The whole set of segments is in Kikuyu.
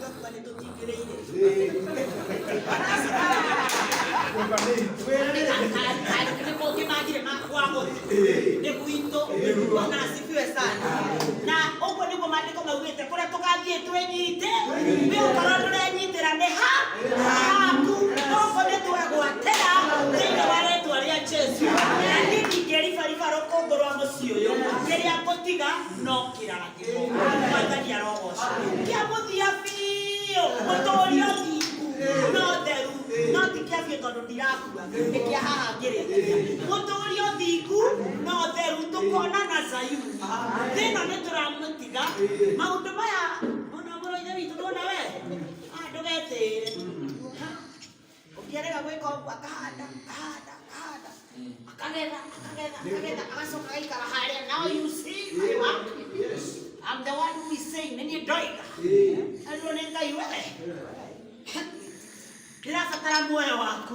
Tũkuga nĩ tũtingĩrĩire. Nĩ kũngĩ magire kwa gũthiĩ. Nĩ gwitũ. Bwana asifiwe sana. Na ũguo nĩguo maandĩko maugĩte kũrĩa tũgathiĩ twĩnyite. Nĩ ũkorwo ndũrenyitĩra nĩ ha haku. Gũkũ nĩ twegwatĩra thĩinĩ wa rĩtwa rĩa Jesu. Na niĩ ndingĩribariba rũkũngũ rwa mũciĩ ũyũ. Kĩrĩa ngũtiga no kĩrathimo. Mwathani arogocwo. Kĩa mũthia biũ mũtũũrio thingu no theru no ti kĩa biũ tondũ ndirakua nĩ kĩa haha ngĩrĩkia. Mũtũũrio thingu no theru tũkonana Zayuni. Thĩ ĩno nĩ tũramũtiga maũndũ maya mũno mũno ithe witũ ndwona we. Ah, ndũgetĩĩre. Ha, ũngĩarega gwĩka ũguo akahanda akahanda akahanda akagetha akagetha akagetha agacoka agaikara harĩa. Now you see my work. I'm the one who is saying, nĩ niĩ ndoiga. Arirwo nĩ Ngai we. Ndĩrabatara muoyo waku.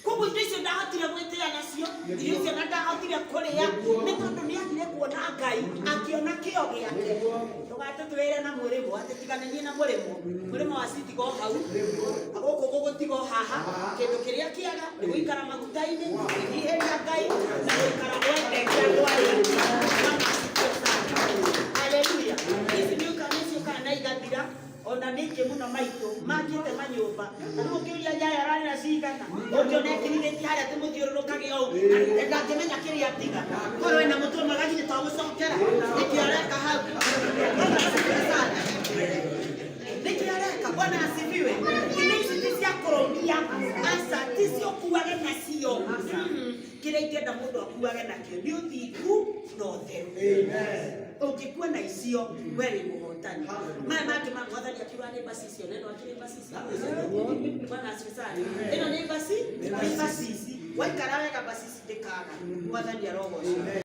Koguo indo icio ndahotire gwĩtĩa nacio, irio icio na ndahotire kũrĩa, nĩ tondũ nĩ agire kuona Ngai, akĩona kĩo gĩake. Ndũgatũtwĩre na mũrĩmo, atĩ tiganĩrie na mũrĩmo. Mũrĩmo wa citigo hau, na gũkũ gũgũtigo haha. Kĩndũ kĩrĩa kĩega nĩ gũikara maguta-inĩ, kwĩnyihĩria Ngai, na gũikara wendete andũ arĩa angĩ. Bwana asifiwe sana. Haleluya. Ici nĩ ũkaga nĩ ciũkaga na igathira. Ona nĩ ingĩ mũno maitũ makĩte manyũmba. Na rĩu ũngĩũria nyaya ararĩra cigana, ũngĩona ekĩrithĩtie harĩa atĩ mũthiũrũrũkage o ũguo, na ndangĩmenya kĩrĩa atiga. Korwo ena mũtwe mwega githĩ to gũcokera, nĩkĩ areka hau? Bwana asifiwe sana. Nĩkĩ areka? Bwana asifiwe. Indo ici ti cia kũrũmia, aca, ti cio ũkuage nacio. Kĩrĩa ingĩenda mũndũ akuage nakĩo nĩ ũthingu na ũtheru. Ũngĩkua na icio, we wĩ mũhotani. Maya mangĩ ma mwathani akiuga nĩ mbacicio, na ĩno akĩrĩ mbacicio. Bwana asifiwe sana. Ĩno nĩ mbaci, nĩ mbacici. Waikara wega mbacici ndĩkaga. Mwathani arogocwo.